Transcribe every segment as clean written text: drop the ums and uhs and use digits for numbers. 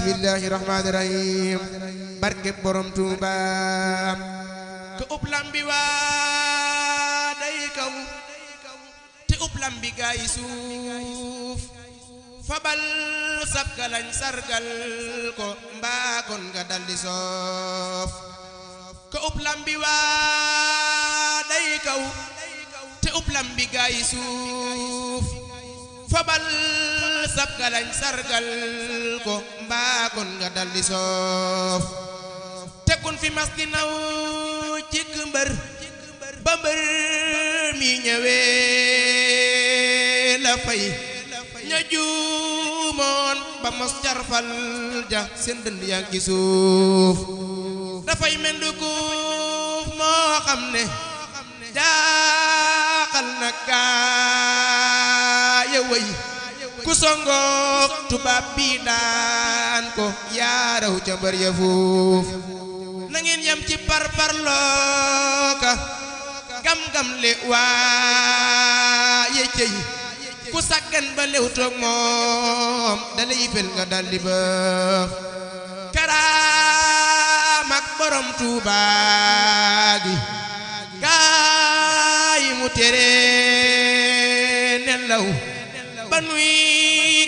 bismillahirrahmanirrahim barke borom Tuuba ke ub lambi waa day kaw te ub lambi gaay suuf fabal sab galañ sargal ko mbaa kon nga daldi soof ke ub lambi waa day kaw te ub lambi gaay suuf fabal sab galañ sargal ko mbaa kon nga daldi soof te kun fi mas di naw ci mbër ba mbër mi ñëwee la fay ña juumoon ba mos carfal ja seen dënd yaa ngi ci suuf dafay mendukuuf moo xam ne jaaxal na gaaya way ku songook tubaab bi daan ko yaaraw ca mbër ya fuuf na ngeen yam ci parparlooka gam-gam le waaye cey ku saggan ba lew toog moom dalay fel nga daldi bëf karaam ak borom Tuuba gi gaay mu tere nelaw ba nuy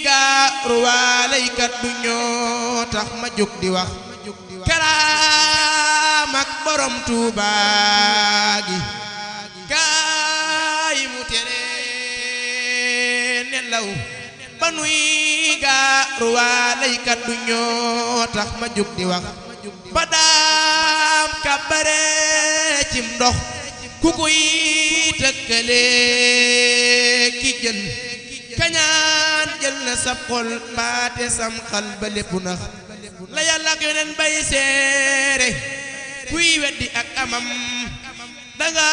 gaaru waalaykat du ñoo tax ma jóg di wax karaam ak borom Tuuba gi gaay mu tere nelaw ba nuy gaaru waalaykat du ñoo tax ma jóg di wax ba daam kàbbare cim ndox ku koy tëkkale ki jën kañaan jël na sab xol mbaate sam xal ba lépp nax la yàlla ak yoneen bay seere kuy weddi ak amam danga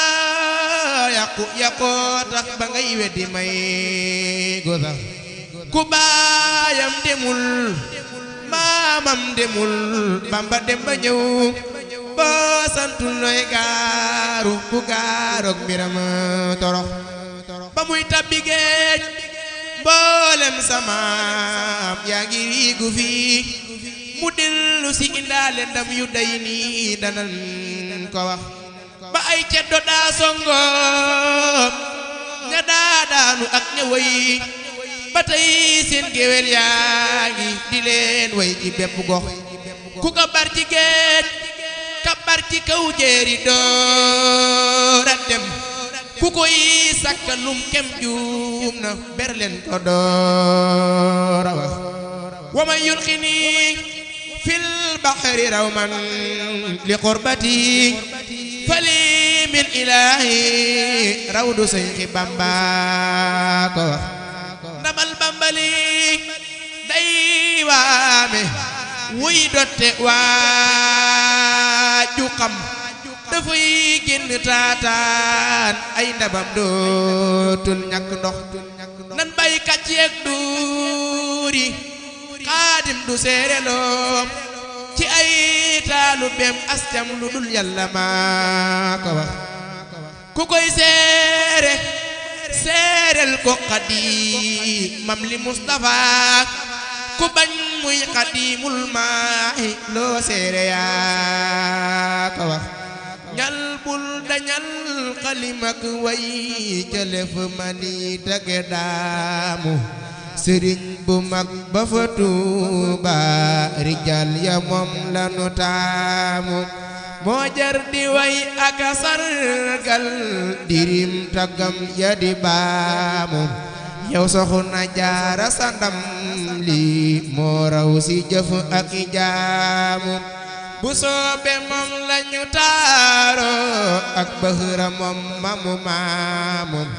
yàqoo tax ba ngay weddi may gosa ku baayam demul maamam demul Bamba dem ba ñëw boo santul nooy gaaru ku gaarook mbiram torox ba muy tabbi géej mboolem samaam yaa ngi riigu fii mu dellu si indaale ndam yu day nii danan ko wax ba ay ceddo daa songo ña daa daanu ak ña way ba tey seen géwél yaa ngi di leen way ci bépp gox ku kabar ci géej kabar ci kaw jéeri doora dem ku koy sakkalum kem juum na berlen ko doora wax wa man yulqini fil bahri rawman li qurbati fali min ilahi rawdu Seyxi Bamba ko wax ndamal bambali day waame wuy dotte waaju xam dafay génn taataan ay ndabam dootul ñàkk ndox nan bay kàcc yeeg duuri xaadim du seereloom ci ay taalu beem ascam lu dul yàlla maa ko wax ku koy seerel ko xadimam li Mustafa ku bañ muy xadimul maahi loo seere yaa ko wax ñal bul dañal xalimak way jëlef mani dage daamu sëriñ bu mag ba fa Tuuba rijal ya moom lanu taamu moo jar di way aka sargal dirim tagam ya di baamu yow Soxna Jaara sa ndam li moo raw si jëf ak i jaamu bu soobe moom lañu taaro ak bëxëra moom mamu maamum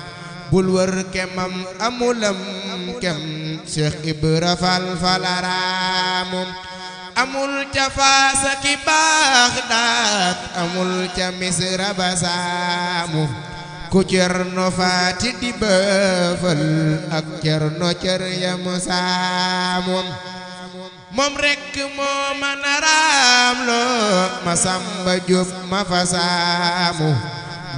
bul wër kemam amulam kem Cheikh Ibra Fall falaraamum amul ca Faasa ki Baxdaad amul ca Misra basaamu ku Cerno Faati di bëfal ak Cerno cër ya mu saamum moom rekk moo mën a raam loo ma Samba Jóob ma fa saamu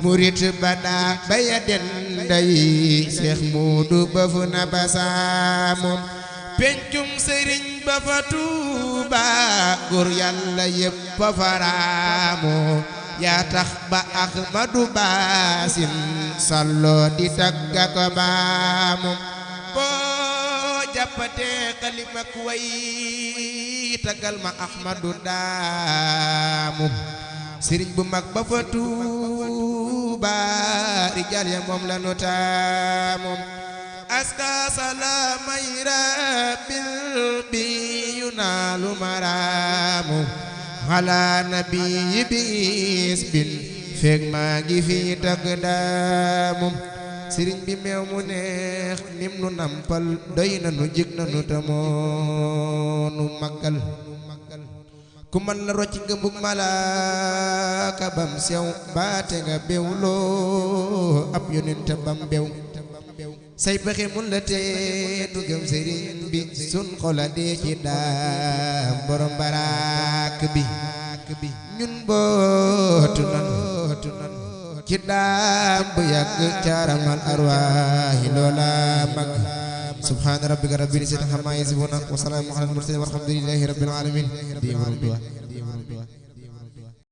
murit bada baya denday Cheikh Moodu ba fu na ba saamu pencum sëriñ ba fa Tuuba Tuuba góor yàlla yépp faraamu yaa tax ba Ahmadu Baasin salloo di tagga ko baamu boo jàppatee xalimak way taggal ma Ahmadu daamu sëriñ bu mag ba fa Tuuba rijaal ya moom la nu taamu aska salaamay rabbil bi yunaalu maraamu ala nabi bis bin feeg maa ngi fi tagg daamu sëriñ bi meew mu neex nim nu nampal doy na nu jig na nu tamoo nu màggal ku man la rocc nga mbug malaaka bam sew baate nga bewloo ab yonent bam bew say pexe mun la tee nu gëm sëriñ bi sun xola dee ci daam borom baraak bi ñun bootu nan ci daam bu yàgg caaramal arwaahi loola mag subhaana rabbika rabbil izzati ammaa yasifuun wa salaamun alal mursaliin walhamdulillaahi rabbil aalamiin